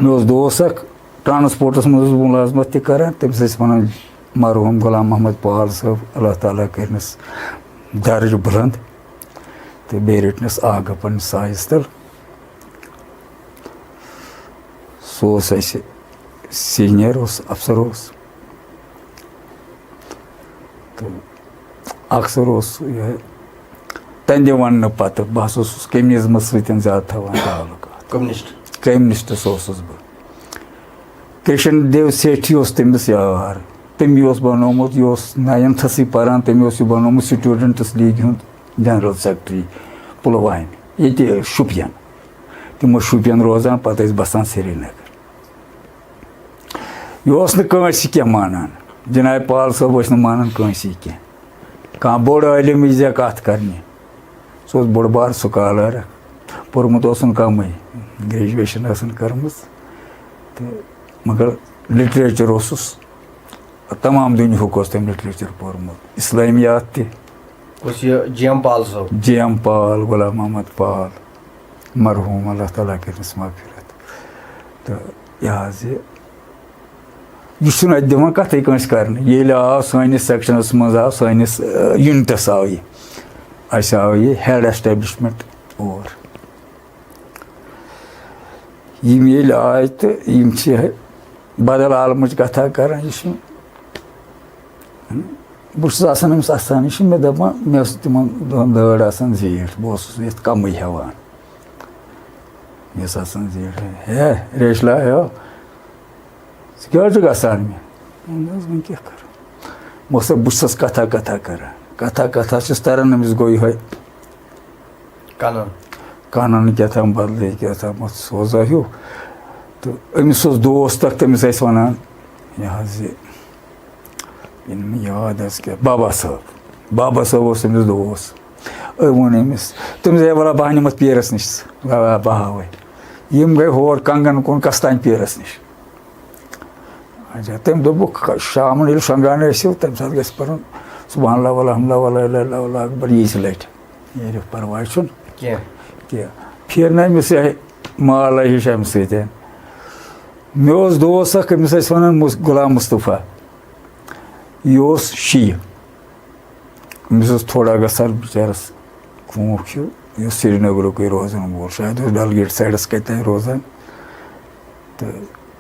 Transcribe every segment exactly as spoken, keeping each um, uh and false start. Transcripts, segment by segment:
مےٚ اوس دوس اَکھ، ٹرٛانسپوٹَس منٛز اوس مُلازمَت تہِ کَران، تٔمِس ٲسۍ وَنان مرحوٗم غلام محمد پال صٲب، اللہ تعالیٰ کٔرنَس درجہٕ بُلنٛد، تہٕ بیٚیہِ رٔٹنَس آگہٕ پنٛنِس سایَس تَل۔ سُہ اوس اَسہِ سیٖنیَر اوس، اَفسَر اوس۔ تہٕ اَکثر اوس یِہوٚے تَنہِ وَننہٕ پَتہٕ، بہٕ ہسا اوسُس کمیٖزمَس سۭتۍ زیادٕ تھاوان تعلُق۔ کمیونسٹ۔ کمیونسٹَس اوسُس بہٕ۔ کرشن دیو سیٹھی اوس تٔمِس یار۔ تٔمی اوس بنومُت، یہِ اوس ناینتھسٕے پران، تٔمۍ اوس یہِ بنومُت سٹوڈنٹس لیگہِ ہُنٛد جنرل سیکرٹری پُلوامہِ، ییٚتہِ شُپین۔ تِم ٲسۍ شُپین روزان، پتہٕ ٲسۍ بسان سرینگر۔ یہِ اوس نہٕ کٲنٛسہِ کینٛہہ مانان۔ جناب پال صٲب ٲسۍ نہٕ مانان کٲنٛسی کینٛہہ۔ کانٛہہ بوٚڑ عٲلِم یی زِ کتھ کرنہِ۔ سُہ اوس بوٚڑ بار سکالر، پوٚرمُت اوسُن کمٕے، گریجویشن ٲسٕن کٔرمٕژ، تہٕ مگر لٹریچر اوسُس، تمام دُنیاہُک اوس تٔمۍ لٹریچر پوٚرمُت، اسلٲمیات تہِ۔ کُس یہِ جی ایم پال صٲب؟ جی ایم پال، غلام محمد پال، مرحوٗم، اللہ تعالیٰ کٔرِنَس مغفرت۔ تہٕ یہِ حظ یہِ، یہِ چھُنہٕ اَتہِ دِوان کَتھٕے کٲنٛسہِ کَرنہٕ۔ ییٚلہِ آو سٲنِس سیکشنَس منٛز، آو سٲنِس، آ، یوٗنٹَس آو یہِ، اَسہِ آو یہِ ہیڈ ایسٹیبلشمنٹ اور۔ یِم ییٚلہِ آے تہٕ یِم چھِ بدل عالمٕچ کتھا کران، یہِ چھُ، بہٕ چھُس آسان أمِس اَستان، یہِ چھُ مےٚ دَپان، مےٚ ٲس تِمن دۄہن دٲڑ آسان زیٖٹھ، بہٕ اوسُس نہٕ یَتھ کَمٕے ہٮ۪وان۔ مےٚ ٲس آسان زیٖٹھ، ہے ریشلا ہیو، ژٕ کیٛاہ حظ چھُکھ گژھان مےٚ؟ وۄنۍ حظ، وۄنۍ کیٛاہ کَرٕ؟ مےٚ اوس، بہٕ چھُسَس کَتھا کَتھا کَران، کَتھا کَتھا چھُس تَران أمِس گوٚو یِہوٚے۔ کَنَن۔ کَنَن کیٛاہ تام بدلٕے کیٛاہ تام اَتھ سوزا ہیوٗ۔ تہٕ أمِس اوس دوس اَکھ، تٔمِس ٲسۍ وَنان، یہِ حظ یہِ، یِنہٕ مےٚ یاد حظ کیٛاہ، بابا صٲب۔ بابا صٲب اوس أمِس دوس۔ أمۍ ووٚن أمِس، تٔمِس دوٚپ، "وَلہٕ بہٕ ہا نِمَتھ پیٖرَس نِش، وَلہٕ بہٕ ہاوَے۔" یِم گٔے ہور کنٛگن کُن کستانۍ پیٖرَس نِش۔ اچھا، تٔمۍ دوٚپُکھ، شامَن ییٚلہِ شۄنٛگان ٲسِو، تَمہِ ساتہٕ گژھِ پَرُن سبحان اللہ والحمد للہ ولا الہ الا اللہ اکبر ییٖژِ لَٹہِ۔ نیرِ پَرواے چھُنہٕ کینٛہہ۔ کینٛہہ۔ پھیرنٲومٕژ یِہوٚے مال ہِش اَمہِ سۭتۍ۔ مےٚ اوس دوس اَکھ، أمِس ٲسۍ وَنان مُس-، غلام مصطفیٰ۔ یہِ اوس شیعہ۔ أمِس اوس تھوڑا گژھان بِچارَس خوٗنٛکھ ہیوٗ۔ یہِ اوس سرینگرُکُے روزَن وول، شاید اوس ڈل گیٹ سایڈَس کَتہِ تام روزان، تہٕ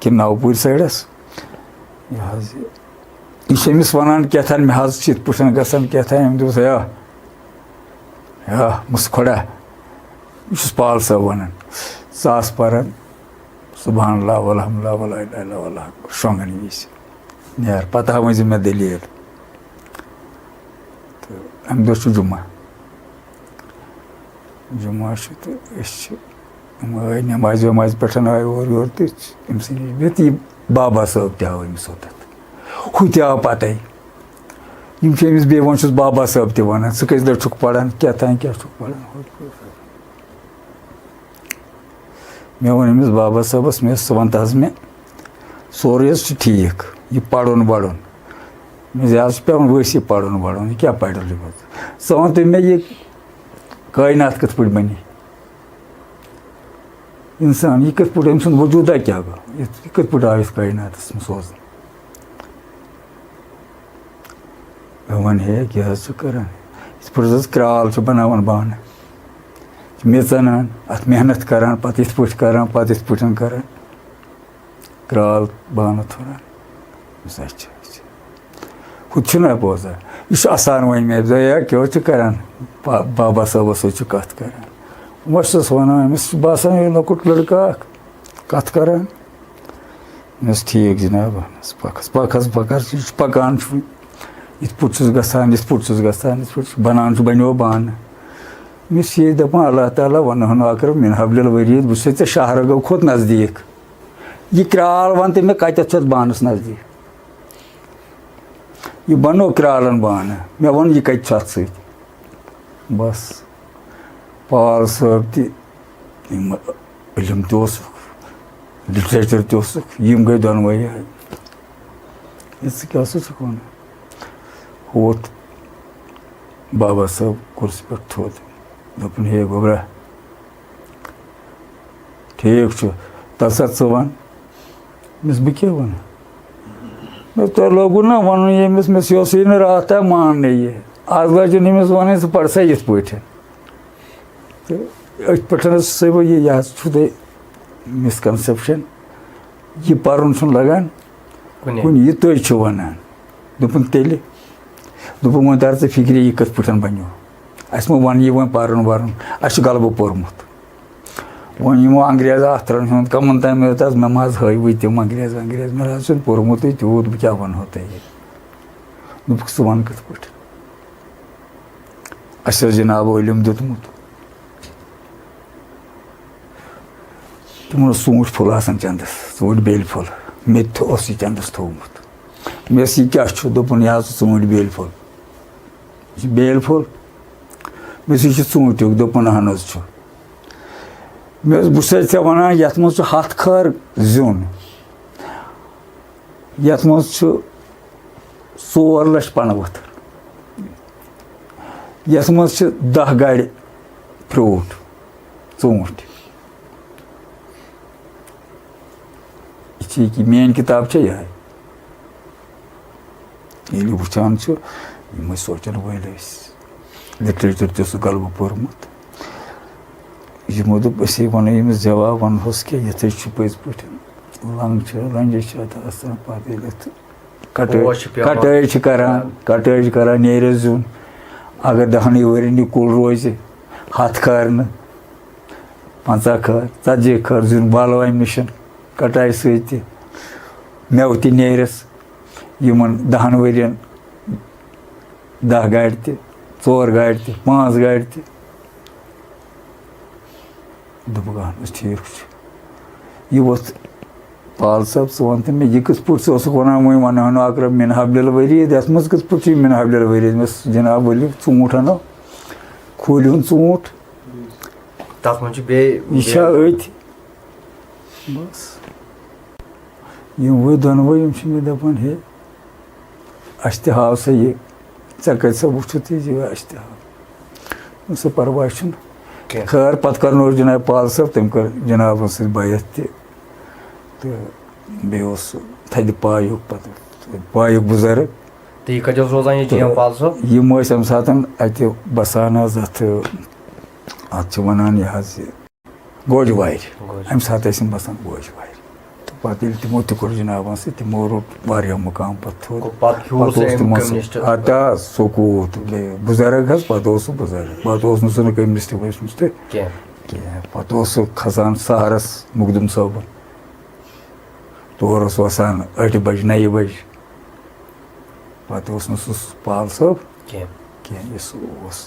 کِنہٕ نَوپوٗرۍ سایڈَس۔ یہِ حظ یہِ، یہِ چھِ أمِس وَنان کیٛاہ تام، مےٚ حظ چھِ یِتھ پٲٹھۍ گژھان کیٛاہ تام۔ أمۍ دوٚپُس، "ہے، ہے، مُس کھۄڑا، یہِ چھُس پال صٲب وَنان، ژٕ آس پَران سبحان اللہ والحمد للہ ولا الہ الا اللہ شۄنٛگَن وِزِ، نیر، پَتہٕ ہا ؤنۍ زِ مےٚ دٔلیٖل۔" تہٕ اَمہِ دۄہ چھُ جُمعہ۔ جُمعہ چھُ تہٕ أسۍ چھِ، یِم آے نٮ۪مازِ وٮ۪مازِ پٮ۪ٹھ آے اورٕ یورٕ تہٕ أمۍ سٕے نِش بِہِتھ۔ یہِ بابا صٲب تہِ آو أمِس اوٚتَتھ، ہُہ تہِ آو پَتَے۔ یِم چھِ أمِس بیٚیہِ، وۄنۍ چھُس بابا صٲب تہِ وَنان، "ژٕ کٔژِ لَٹہِ چھُکھ پَران، کیٛاہ تام کیٛاہ چھُکھ پَران؟" مےٚ ووٚن أمِس بابا صٲبَس، مےٚ ووٚنُس، "ژٕ وَن تہٕ حظ مےٚ، سورُے حظ چھُ ٹھیٖک، یہِ پَرُن وَرُن، مےٚ زِ حظ چھُ پٮ۪وان ؤسۍ یہِ پَرُن وَرُن، یہِ کیٛاہ پَرِ لٔگِتھ؟ ژٕ وَن تہٕ مےٚ، یہِ کائنات کِتھ پٲٹھۍ بَنہِ؟" اِنسان، یہِ کِتھ پٲٹھۍ، أمۍ سُنٛد وجوٗدا کیٛاہ گوٚو؟ یہِ، یہِ کِتھ پٲٹھۍ آو یَتھ کائناتَس منٛز سوزنہٕ؟ مےٚ وَن، ہے، کیٛاہ حظ چھُ کَران؟ یِتھ پٲٹھۍ حظ کرٛال چھُ بَناوان بانہٕ۔ چھِ میٚژ اَنان، اَتھ محنت کَران، پَتہٕ یِتھ پٲٹھۍ کَران، پَتہٕ یِتھ پٲٹھۍ کَران۔ کرٛال بانہٕ تھوڑا۔ اچھا، اچھا۔ ہُہ تہِ چھُنہ بوزان۔ یہِ چھُ اَسان وۄنۍ مےٚ، دوٚپ، "ہے، کیٛاہ حظ چھُ کَران؟ با-، بابا صٲبَس سۭتۍ چھُ کَتھ کَران۔" وۄنۍ چھُسَس وَنان، أمِس چھُ باسان، یہِ لۄکُٹ لٔڑکہٕ اَکھ کَتھ کَران۔ مےٚ ووٚنُس، "ٹھیٖک جِناب، اَہَن حظ، پَک حظ، پَک حظ، پَک حظ، یہِ چھُ پَکان چھُ، یِتھ پٲٹھۍ چھُس گژھان، یِتھ پٲٹھۍ چھُس گژھان، یِتھ پٲٹھۍ چھُ بَنان چھُ، بَنیو بانہٕ۔" مےٚ چھُ یہِ دَپان، "اللہ تعالیٰ، وَنہٕ ہَن اَکرم من حبل الورید، بہٕ چھُسَے ژےٚ شاہ رگو کھۄتہٕ نزدیٖک۔" یہِ کرٛال وَن تہٕ مےٚ، کَتٮ۪تھ چھُ اَتھ بانَس نزدیٖک؟ یہِ بَنو کرٛالَن بانہٕ۔ مےٚ ووٚن، یہِ کَتہِ چھُ اَتھ سۭتۍ؟ بَس۔ پال صٲب تہِ، یِم علم تہِ اوسُکھ، لِٹریچَر تہِ اوسُکھ، یِم گٔے دۄنوَے۔ ہے، ژٕ کیٛاہ سا چھُکھ وَنان؟ ووٚتھ بابا صٲب کُرسی پٮ۪ٹھ تھوٚد۔ دوٚپُن، ہے گوٚبرا، ٹھیٖک چھُ، تَلہٕ سا ژٕ وَن، أمِس بہٕ کیٛاہ وَنہٕ؟ مےٚ تۄہہِ لوگوُ نہ وَنُن ییٚمِس، مےٚ یہِ اوسُے نہٕ راتھ تام ماننٕے یہِ۔ آز لٲجِن أمِس وَنٕنۍ، ژٕ پَر سا یِتھ پٲٹھۍ۔ تہٕ أتھۍ پٮ۪ٹھ حظ چھُسَے بہٕ یہِ، یہِ حظ چھُو تۄہہِ مِسکَنسٮ۪پشَن۔ یہِ پَرُن چھُنہٕ لَگان کُنے۔ کُنہِ، یہِ تُہۍ چھِو وَنان۔ دوٚپُن تیٚلہِ، دوٚپُن وۄنۍ تَر ژٕ فِکرِ، یہِ کِتھ پٲٹھۍ بَنیو۔ اَسہِ مہ وَن یہِ وۄنۍ پَرُن وَرُن، اَسہِ چھُ غلبہٕ پوٚرمُت۔ وۄنۍ یِمو انگریز اتھرن ہُنٛد کمن تام یوت حظ، مےٚ ما حظ ہٲوٕے تِم انگریز ونگریز، مےٚ نہ حظ چھُنہٕ پوٚرمُتٕے تیوٗت، بہٕ کیٛاہ ونہو تۄہہِ۔ دوٚپُکھ، ژٕ وَن کِتھ پٲٹھۍ؟ اَسہِ اوس جناب علم دیُتمُت۔ تِمن اوس ژوٗنٛٹھۍ پھوٚل آسان چندس، ژوٗنٛٹھۍ بیلہِ پھوٚل۔ مےٚ تہِ اوس یہِ چندس تھوٚومُت۔ مےٚ ٲس، یہِ کیٛاہ چھُ؟ دوٚپُن، یہِ حظ چھُ ژوٗنٛٹھۍ بیلہِ پھوٚل۔ یہِ چھُ بیلہِ پھوٚل۔ مےٚ دوٚپُس، یہِ چھُ ژوٗنٛٹھیُک۔ دوٚپُن، اَہَن حظ چھُ۔ مےٚ دوٚپُس، بہٕ چھُسَے ژےٚ وَنان، یَتھ منٛز چھُ ہَتھ کھار زیُن، یَتھ منٛز چھُ ژور لَچھ پَنہٕ ؤتھٕر، یَتھ منٛز چھِ دَہ گاڑِ fruit، ژوٗنٛٹھۍ۔ یہِ چھِ یہِ کہِ میٛٲنۍ کِتاب چھےٚ یِہوٚے۔ ییٚلہِ وٕچھان چھُ، یِمَے سونٛچَن وٲلۍ ٲسۍ۔ Literature تہِ اوسُکھ غلبہٕ پوٚرمُت۔ یِمو دوٚپ، أسے وَنو ییٚمِس جواب، وَنہوس کہِ یِتھَے چھُ پٔزۍ پٲٹھۍ۔ لنٛگ چھِ، لنٛجہِ چھِ اَتھ آسان، پَتہٕ ییٚلہِ اَتھ کَٹٲے، پوش چھِ پٮ۪وان۔ کَٹٲے چھِ کَران، کَٹٲے چھِ کَران، نیرٮ۪س زیُن۔ اگر دَہنٕے ؤرِین یہِ کُل روزِ، ہَتھ کھارِ نہٕ، پنٛژاہ کھار، ژتجی کھار زیُن بالو اَمہِ نِش کَٹایہِ سۭتۍ تہِ۔ مٮ۪وٕ تہِ نیرٮ۪س یِمَن دَہَن ؤرِین، دَہ گاڑِ تہِ، ژور گاڑِ تہِ، پانٛژھ گاڑِ تہِ۔ دوٚپُکھ، اَہَن حظ، ٹھیٖک چھُ۔ یہِ ووٚتھ پال صٲب، ژٕ وَن تہٕ مےٚ، یہِ کِتھ پٲٹھۍ، ژٕ اوسُکھ وَنان، وۄنۍ وَنہٕ ہَن اکرم مِنہاب ڈیلؤری، یَتھ منٛز کِتھ پٲٹھۍ چھُ یہِ مِنہاب ڈیلؤری؟ مےٚ دوٚپُس، جِناب، ؤلِو، ژوٗنٛٹھ اَنو، کھوٗلِو ژوٗنٛٹھ، تَتھ منٛز چھُ بیٚیہِ یہِ چھا أتھۍ؟ بَس۔ یِم وٲتۍ دۄنوَے، یِم چھِ مےٚ دَپان، ہے، اَسہِ تہِ ہاو سا یہِ، ژےٚ کَتہِ سا وُچھُتھ یہِ، یہِ اَسہِ تہِ ہاو۔ دوٚپُن، سُہ پَرواے چھُنہٕ۔ کینٛہہ۔ خٲر، پَتہٕ کَرنووُکھ جِناب پال صٲب، تٔمۍ کٔر جِنابَن سۭتۍ بیعت تہِ۔ تہٕ بیٚیہِ اوس سُہ تھدِ پایُک پَتہٕ، پایُک بُزرٕگ۔ تہٕ یہِ کَتہِ اوس روزان، یہِ جی ایم پال صٲب؟ یِم ٲسۍ اَمہِ ساتہٕ اَتہِ بَسان حظ، اَتھ، اَتھ چھِ وَنان یہِ حظ یہِ گوجوارِ۔ گوجوارِ۔ اَمہِ ساتہٕ ٲسۍ یِم بَسان گوجوارِ۔ تہٕ پَتہٕ ییٚلہِ تِمو تہِ کوٚر جِنابَن سۭتۍ، تِمو روٚٹ واریاہ مُقام پَتہٕ تھوٚد۔ گوٚو پَتہٕ ہیوٗ پَتہٕ سُہ اوس أمۍ تِمَن سۭتۍ، communist۔ اَدٕ حظ، سُہ کوٗت، بیٚیہِ بُزرٕگ حظ، پَتہٕ اوس سُہ بُزرٕگ۔ پَتہٕ اوس نہٕ سُہ نہٕ communist ومنسٹ کینٛہہ۔ کینٛہہ۔ پَتہٕ اوس سُہ کھسان سہرَس مخدوٗم صٲبُن۔ تور اوس وَسان ٲٹھِ بَجہِ، نَیہِ بَجہِ۔ پَتہٕ اوس نہٕ سُہ پال صٲب کینٛہہ۔ کینٛہہ، یُس اوس۔